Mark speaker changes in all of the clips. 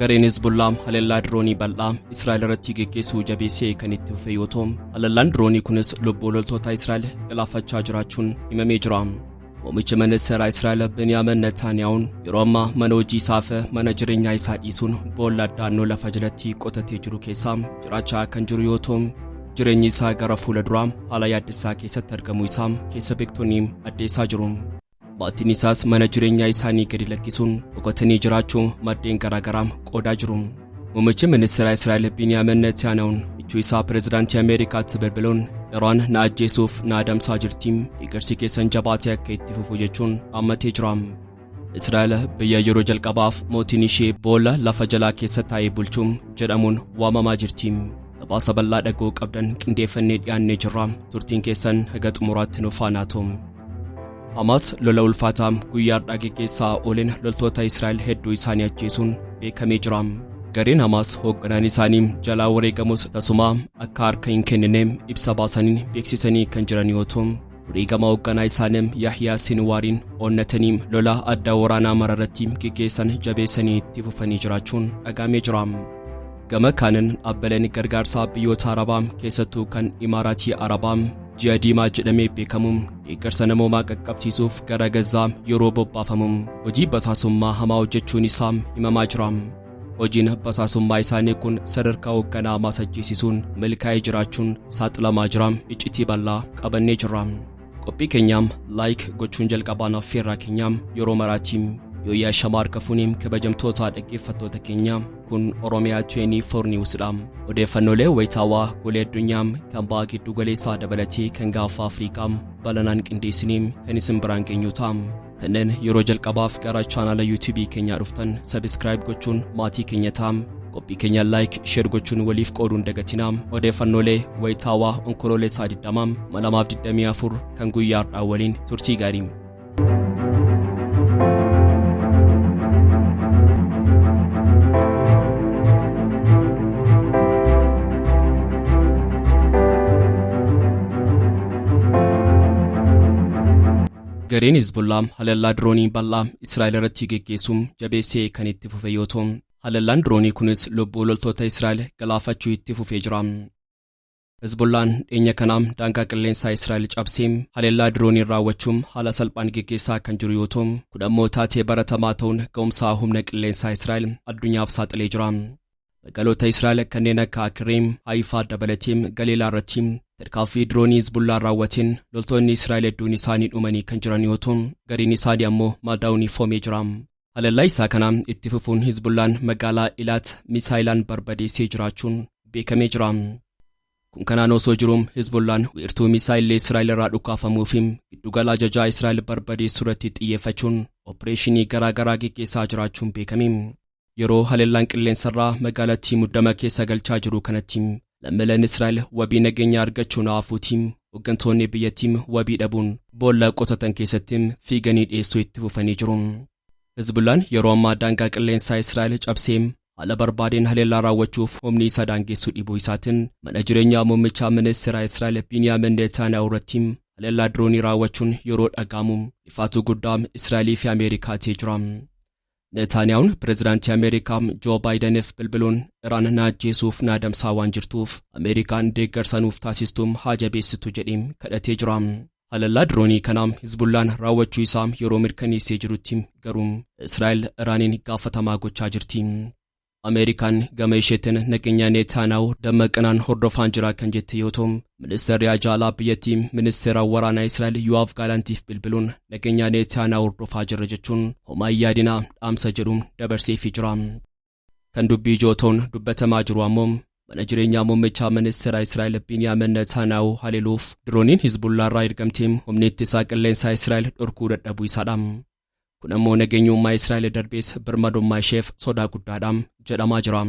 Speaker 1: Gareen Hizbullaa haleellaa diroonii bal'aa Israa'el irratti geggeessuu jabeessee kan itti fufe yoo ta'u, haleellaan diroonii kunis lubbuu loltoota Israa'el galaafachaa jiraachuun himamee jira. Muummichi ministeera Israa'el Beniyaamin Netaaniyahuun yeroo ammaa mana hojii isaa fi mana jireenyaa isaa dhiisuun boolla daannoo lafa jalatti qotatee jiru keessa jiraachaa kan jiru yoo ta'u, jireenyi isaa gara fuula duraa haala yaaddessaa keessatti argamuu isaa keessa beektonni addeessaa jiru. Maatiin isaas mana jireenyaa isaanii gadi lakkisuun dhokatanii jiraachuu maddeen garaagaraa qoodaa jiru. Muummichi ministeera Israa'el Biniyamin Netanyahuun michuu isaa pirezidaantii Ameerikaatti bilbiluun Iraan na ajjeesuuf na adamsaa jirti, deeggarsi keessan jabaatee akka itti fufu jechuun dhaammatee jira. Israa'el biyya yeroo jalqabaaf mootiin ishee boolla lafa jalaa keessa taa'ee bulchu jedhamuun waamamaa jirti. Gabaasa bal'aa dhaga'uu qabdan qindeeffannee dhiyaannee jirra. Turtiin keessan haga xumuraatti nu faana ta'u. Hamaas lola ulfaataa guyyaa har'aa geggeessaa ooleen loltoota Israa'el hedduu isaanii ajjeesuun beekamee jira. Gareen Hamaas hoogganaan isaanii jalaa wareegamus tasuma akka harka hin kennine ibsa baasaniin beeksisanii kan jiran yoo ta'u, wareegama hoogganaa isaanii Yahyaa Sinwaariin onnatanii lola adda waraanaa mararratti geggeessan jabeessanii itti fufanii jiraachuun dhagahamee jira. Gama kaaniin dhaabbileen gargaarsaa biyyoota Arabaa keessattuu kan Imaaraatii Arabaa Ji'a Diimaa jedhamee beekamu deeggarsa namoomaa qaqqabsiisuuf gara Gazaa yeroo bobbaafamu hojii basaasummaa hamaa hojjechuun isaa himamaa jira. Hojiin basaasummaa isaanii kun sadarkaa hoogganaa Hamaas ajjeesisuun milkaa'ee jiraachuun saaxilamaa jira. Iccitii bal'aa qabannee jirra. Qophii keenyaam like gochuun jalqabaan affeerraa keenyaam yeroo maraati. Yooyyaa shamaa harka fuuniim kabajamtoota dhaggeeffattoota keenya, kun Oromiyaa 24 News dha. Odeeffannoolee wayitaawaa golee addunyaa kan baha giddu galeessaa dabalatee kan gaafa Afrikaa balanaan qindeessinee kan isin biraan geenyu ta'a. Kanneen yeroo jalqabaaf gara chaanaala YouTube keenyaa dhuftan subscribe gochuun maatii keenya ta'a. Qophii keenya like, share gochuun waliif qooduun dagatinaa. Odeeffannoolee wayitaawaa Onkoloolessaa 20 2024 kan guyyaa har'aa waliin turtii gaarii. Gareen Hizbullaa haleellaa diroonii bal'aa Israa'el irratti geggeessuun jabeessee kan itti fufe yoo ta'u, haleellaan diroonii kunis lubbuu loltoota Israa'el galaafachuu itti fufee jira. Hizbullaan dhiyeenya kana daangaa qilleensaa Israa'el cabsee haleellaa diroonii raawwachuun haala salphaan geggeessaa kan jiru yoo ta'u, kun ammoo taatee baratamaa ta'uun ga'umsa humna qilleensaa Israa'el addunyaaf saaxilee jira. Magaalota Israa'el kanneen akka Akireem, Haayifaa dabalatee Galiilaa irratti tarkaanfii diroonii Hizbullaan raawwateen loltoonni Israa'el hedduun isaanii dhumanii kan jiran yoo ta'u, gariin isaanii ammoo madaa'uun ifoomee jira. Haleellaa isaa kana itti fufuun Hizbullaan magaalaa Ilaat misaayilaan barbadeessee jiraachuun beekamee jira. Kun kanaan osoo jiru Hizbullaan wiirtuu misaayillee Israa'el irraa dhukaafamuu fi giddugala ajajaa Israa'el barbadeessuu irratti xiyyeeffachuun opereeshinii garaa garaa geggeessaa jiraachuun beekame. Yeroo haleellaan qilleensarraa magaalattii muddama keessa galchaa jiru kanatti lammiileen Israa'el wabii nageenyaa argachuun hafuuti hooggantoonni biyyattii wabii dhabuun boolla qotatan keessatti fiiganii dhiyeessuu itti fufanii jiru. Hizbullaan yeroo ammaa daangaa qilleensaa Israa'el cabsee haala barbaadeen haleellaa raawwachuuf humni isa daangeessuu dhibuu isaatiin mana jireenyaa muummicha ministeera Israa'el Biniyaamin Netanyahu irratti haleellaa diroonii raawwachuun yeroo dhaga'amu ifaatuu guddaa Israa'elii fi Ameerikaa ta'ee jira. Netanyahuun pirezidaantii Ameerikaa Joo Baayidaniif bilbiluun Iraan na ajjeesuuf na adamsaa waan jirtuuf Ameerikaan deeggarsa nuuf taasistu haa jabeessitu jedhee kadhatee jira. Haleellaa diroonii kana Hizbullaan raawwachuu isaa yeroo mirkaneessee jirutti garuu Israa'el Iraaniin gaafatamaa gochaa jirti. Ameerikaan gama isheetiin nageenya Netanyahu dammaqinaan hordofaan jira kan jette yoo ta'u, ministeerri haajaa biyyattii ministeera waraanaa Israa'el Yoav Gaalantiif bilbiluun nageenya Netanyahu hordofaa jirra jechuun homaa hin yaadinaa dhaamsa jedhu dabarseefii jira. Kan dubbii ijoo ta'uun dubbatamaa jiru ammoo mana jireenyaa muummicha ministeera Israa'el Biniyaamin Netanyahu haleeluuf dirooniin Hizbullaa irraa ergamtee humni ittisaa qilleensaa Israa'el dhorkuu dadhabuu isaadha. Kun ammoo nageenyummaa Israa'el darbees birmadummaa isheef sodaa guddaadha jedhamaa jira.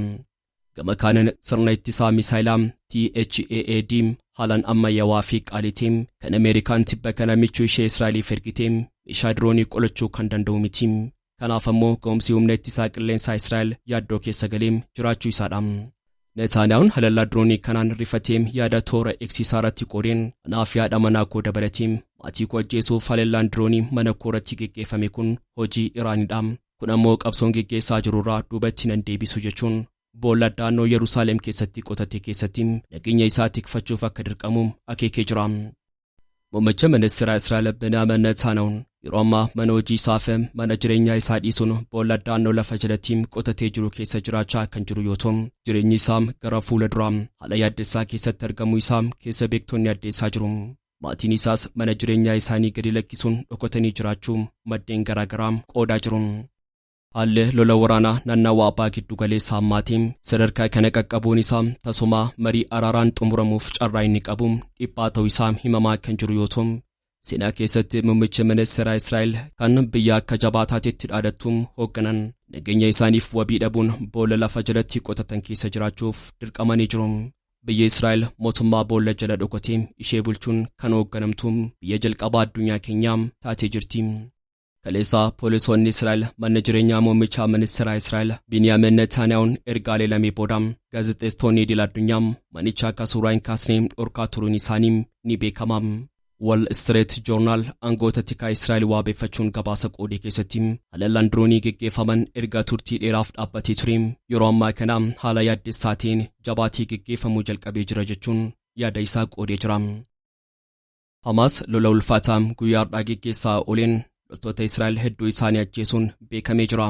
Speaker 1: Gama kaaniin sirna ittisaa misaayilaa THAAD haalaan ammayyaawaa fi qaaliitii kan Ameerikaan tibba kana michuu ishee Israa'eliif ergite meeshaa diroonii qolachuu kan danda'u miti. Kanaaf ammoo ga'umsi humna ittisaa qilleensaa Israa'el yaaddoo keessa galee jiraachuu isaadha. Netanyahuun haleellaa diroonii kanaan rifatee yaada toora eegsisaa irratti qoodeen, anaa fi haadha manaa koo dabalatee maatii koo ajjeesuuf haleellaan diroonii mana koo irratti geggeeffame kun hojii Iraanidha. Kun ammoo qabsoon geggeessaa jirurraa duubatti nan deebisu jechuun boolla da'annoo Yerusaalem keessatti qotate keessatti nageenya isaa tikfachuuf akka dirqamu akeekee jira. Muummicha ministeera Israa'el Beniyaamin Netanyahuun yeroo ammaa mana hojii isaa fi mana jireenyaa isaa dhiisuun boolla da'annoo lafa jalatti qotatee jiru keessa jiraachaa kan jiru yoo ta'u, jireenyi isaa gara fuula duraa haala yaaddessaa keessatti argamuu isaa keessa beektonni addeessaa jiru. Maatiin isaas mana jireenyaa isaanii gadi lakkisuun dhokatanii jiraachuu maddeen garaagaraa qoodaa jiru. Haalli lola waraanaa naannawaa abbaa giddu galeessa ammaatiin sadarkaa kana qaqqabuun isaa tasuma marii araaraan xumuramuuf carraa inni qabu dhiphaa ta'uu isaa himamaa kan jiru yoo ta'u, seenaa keessatti muummicha ministeera Israa'el kan biyya akka jabaa taatetti dhaadattuun hoogganan nageenya isaaniif wabii dhabuun boolla lafa jalatti qotatan keessa jiraachuuf dirqamanii jiru. Biyya Israa'el mootummaa boolla jala dhokatee ishee bulchuun kan hoogganamtu biyya jalqabaa addunyaa keenyaa taatee jirti. Kaleessa poolisoonni Israa'el mana jireenyaa muummicha ministeera Israa'el Biniyaamin Netanyahuun erga leelamee booda gaazexeessitoonni idil addunyaa manicha akka suuraa hin kaasne dhorkaa turuun isaanii ni beekama. Wall Street Journal aangoota tikaa Israa'el waabeeffachuun gabaasa qoodee keessatti haleellaan diroonii geggeeffaman erga turtii dheeraaf dhaabbatee ture yeroo ammaa kana haala yaaddessaa ta'een jabaatii geggeeffamuu jalqabee jira jechuun yaada isaa qoodee jira. Hamaas lola ulfaataa guyyaa har'aa geggeessaa ooleen loltoota Israa'el hedduu isaanii ajjeesuun beekamee jira.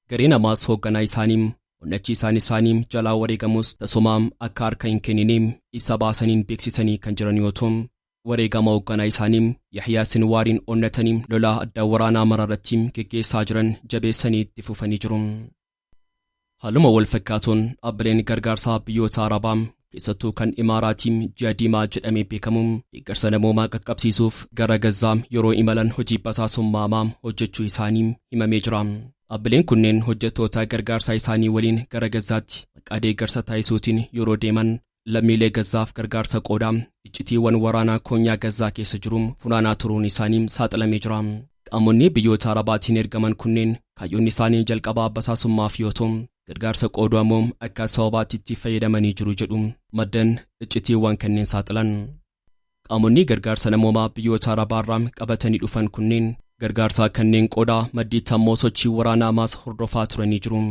Speaker 1: Gareen Hamaas hoogganaa isaanii onnachiisaan isaanii jalaa wareegamus tasuma akka harka hin kennine ibsa baasaniin beeksisanii kan jiran yoo ta'u, wareegama hoogganaa isaanii Yahyaa Sinwaariin onnatanii lola adda waraanaa maraarratti geggeessaa jiran jabeessanii itti fufanii jiru. Haaluma wal fakkaatuun dhaabbileen gargaarsaa biyyoota Arabaa keessattuu kan Imaaraatii Ji'a Diimaa jedhamee beekamu deeggarsa namoomaa qaqqabsiisuuf gara Gazaa yeroo imalan hojii basaasummaa hojjechuu isaanii himamee jira. Dhaabbileen kunneen hojjettoota gargaarsaa isaanii waliin gara Gazaatti maqaa deeggarsa taasisuutiin yeroo deeman lammiilee Gazaaf gargaarsa qoodaa iccitiiwwan waraanaa koonyaa Gazaa keessa jiru funaanaa turuun isaanii saaxilamee jira. Qaamonni biyyoota Arabaatiin ergaman kunneen kaayyoon isaanii jalqabaa basaasummaaf yoo ta'u, gargaarsa qooduu ammoo akka sababaatti itti fayyadamanii jiru jedhu maddeen iccitiiwwan kanneen saaxilan. Qaamonni gargaarsa namoomaa biyyoota Arabaarraa qabatanii dhufan kunneen gargaarsa kanneen qoodaa maddiitti ammoo sochii waraanaa Hamaas hordofaa turanii jiru.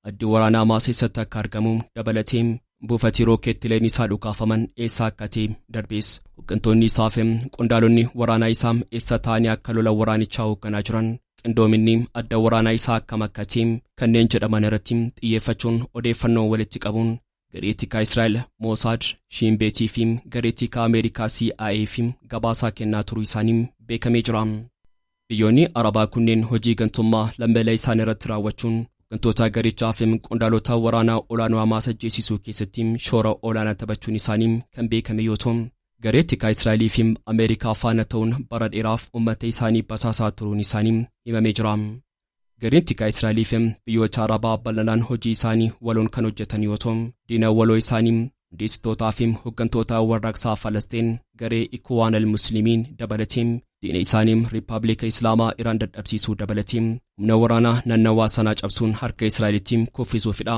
Speaker 1: Addi waraanaa Hamaas eessatti akka argamu dabalatee buufatee rookeettileen isaa dhukaafaman eessa akka ta'e darbees hooggantoonni isaa fi qondaalonni waraanaa isaa eessa ta'anii akka lola waraanichaa hoogganaa jiran qindoominni adda waraanaa isaa akkam akka ta'e kanneen jedhaman irratti xiyyeeffachuun odeeffannoo walitti qabuun garee tikaa Israa'el Mossad, Shin Beetii fi garee tikaa Ameerikaa CIA fi gabaasaa kennaa turuu isaanii beekamee jira. Biyyoonni Arabaa kunneen hojii gantummaa lammiilee isaanii irratti raawwachuun hooggantoota garichaa fi qondaalota waraanaa olaanoo Hamaas ajjeesisuu keessatti shoora olaanaa taphachuun isaanii kan beekame yoo ta'u, garee tikaa Israa'elii fi Ameerikaa faana ta'uun bara dheeraaf uummata isaanii basaasaa turuun isaanii himamee jira. Gareen tikaa Israa'elii fi biyyoota Arabaa bal'inaan hojii isaanii waloon kan hojjetan yoo ta'u, diina waloo isaanii hundeessitootaa fi hooggantoota warraaqsaa Falastiin garee Ikhwaan al-Muslimiin dabalatee diina isaanii Riippaabilika Islaamaa Iraan dadhabsiisuu dabalatee humna waraanaa naannawaa sanaa cabsuun harka Israa'elitti kuffisuufidha.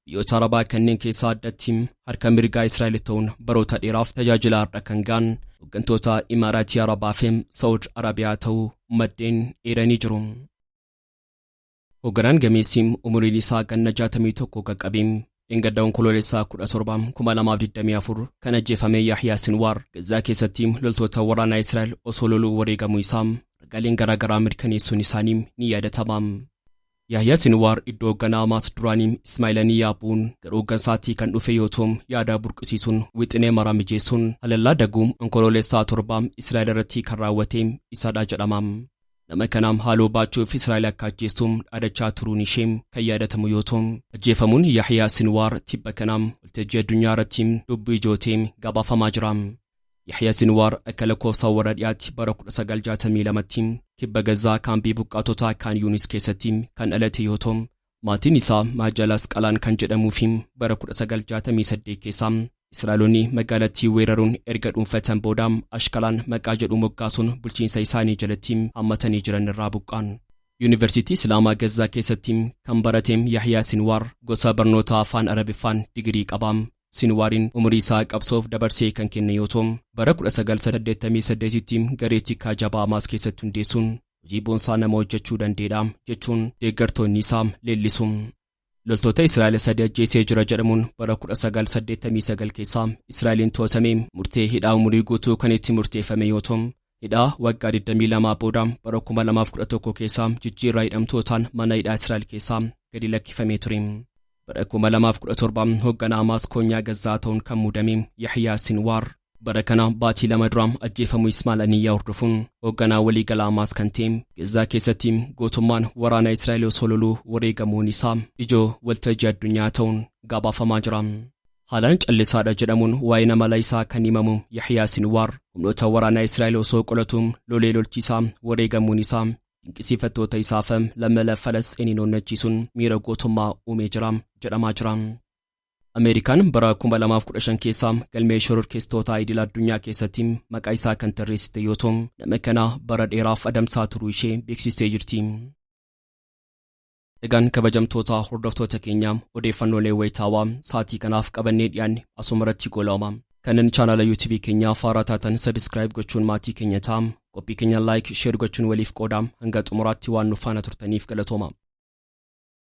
Speaker 1: Biyyoota Arabaa kanneen keessaa addatti harka mirgaa Israa'el ta'uun baroota dheeraaf tajaajila har'a kan ga'an hooggantoota Imaaraatii Arabaa fi Saawud Arabiyaa ta'uu maddeen eeranii jiru. Hoogganaan gameessi umuriin isaa ganna 61 qaqqabee dheengadda Onkoloolessaa 17 2024 kan ajjeefame Yahyaa Sinwaar Gazaa keessatti loltoota waraanaa Israa'el osoo loluu wareegamuu isaa ragaaleen garaagaraa mirkaneessuun isaanii ni yaadatama. Yahyaa Sinwaar iddoo hoogganaa Hamaas duraanii Ismaa'il Haniyyaa bu'uun gara hooggansaatti kan dhufe yoo ta'u, yaada burqisiisuun wixinee maraa mijeessuun haleellaa daguu Onkoloolessaa 7 Israa'el irratti kan raawwate isadha jedhama. Nama kanaam haaloo baachuuf Israa'el akka ajjeestu dhaadachaa turuun ishee kan yaadatamu yoo ta'u, ajjeefamuun Yahyaa Sinwaar tibba kanaam waltajjii addunyaa irratti dubbii ijootee gabaafamaa jira. Yahyaa Sinwaar akka lakkoofsa warra dhiyaatti bara 1962tti kibba Gazaa kaampii buqqaatotaa Kaan Yuunis keessatti kan dhalate yoo ta'u, maatiin isaa Maajalas Qalaan kan jedhamuu fi bara 1968 keessa Israa'eloonni magaalattii weeraruun erga dhuunfatan booda Ashkalaan maqaa jedhu moggaasuun bulchiinsa isaanii jalatti hammatanii jiran irraa buqqaan. Yuunivarsiitii Islaamaa Gazaa keessatti kan barate Yahyaa Sinwaar gosa barnoota afaan Arabiffaan digirii qaba. Sinwaariin umurii isaa qabsoof dabarsee kan kenne yoo ta'u, bara 1988tti garee tikaa jabaa Hamaas keessatti hundeessuun Hojii boonsaa nama hojjechuu danda'edha jechuun deeggartoonni isaa leellisu. Loltoota Israa'el sadi ajjeesee jira jedhamuun bara 1989 keessa Israa'eliin to'atame murtee hidhaa umurii guutuu kan itti murteeffame yoo ta'u, hidhaa waggaa 22 booda bara 2011 keessa jijjiirraa hidhamtootaan mana hidhaa Israa'el keessaa gadi lakkifamee ture. Bara 2017 hoogganaa Hamaas koonyaa Gazaa ta'uun kan muudame Yahyaa Sinwaar bara kana baatii 2 dura ajjeefamuu Ismail Haniyyaa hordofuun hoogganaa waliigalaa Hamaas kan ta'e Gazaa keessatti gootummaan waraana Israa'el osoo loluu wareegamuun isaa ijoo waltajjii addunyaa ta'uun gabaafamaa jira. Haalaan callisaadha jedhamuun waa'ee amala isaa kan himamu Yahyaa Sinwaar humnoota waraanaa Israa'el osoo qolatuun lolee lolchiisaa wareegamuun isaa dinqisiifattoota isaaf lammiilee Falasxiiniin onnachiisuun miira gootummaa uumee jira jedhamaa jira. Ameerikaan bara 2015 keessa galmee shororkeessitoota idil addunyaa keessatti maqaa isaa kan tarreessite yoo ta'u, nama kana bara dheeraaf adamsaa turuu ishee beeksistee jirti. Egaan kabajamtoota hordoftoota keenya, odeeffannoolee wayitaawaa sa'aatii kanaaf qabannee dhiyaanne asuma irratti goolabama. Kanneen chaanala YouTube keenyaa haaraa taatan subscribe gochuun maatii keenya ta'a. Qophii keenya like, share gochuun waliif qooda. Hanga xumuraatti waan nu faana turtaniif galatooma.